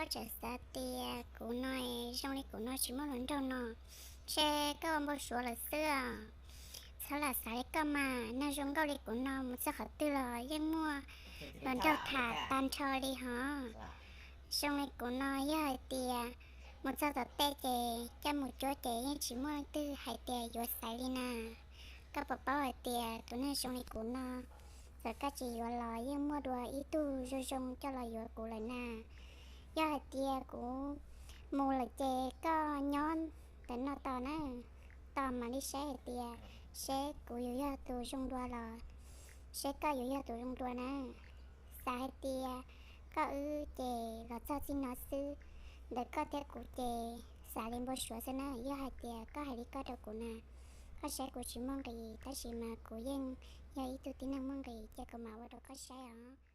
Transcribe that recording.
koj tseem xav tias kuv no zoo li kuv no tsis muaj hluas nraug no, ntshe koj ua npau suav lawm xwb. Txhob lam xav li koj mas, neeg zoo nkauj li kuv no mus txog qhov twg los yeej muaj hluas nraug tham tag nrho li hos. Zoo li kuv no yog hais tias mus txog tom tej ces coj mus cuab ces yeej tsis muaj leej twg hais tias yuav xaiv li na. Koj puas paub hais tias tus neeg zoo li kuv no, txawm koj tsis yuav los yeej muaj dua ib tug zoo zoo coj los yuav kuv lawm na. Yog hais tias kuv mus lawm ces koj nyob ntawm no tos na, tos mam li saib hais tias seb kuv yuav yog tus zoo dua los seb koj yuav yog tus zoo dua na. Xav hais tias koj wb ces los txog txij no xwb, ntawm koj thiab kuv ces xav li npau suav xwb na. Yog hais tias koj hais li koj rau kuv na, koj saib kuv tsis muaj nqis tab sis mas kuv yeej yog ib tug tib neeg muaj nqis ces kuv mam ua rau koj saib os.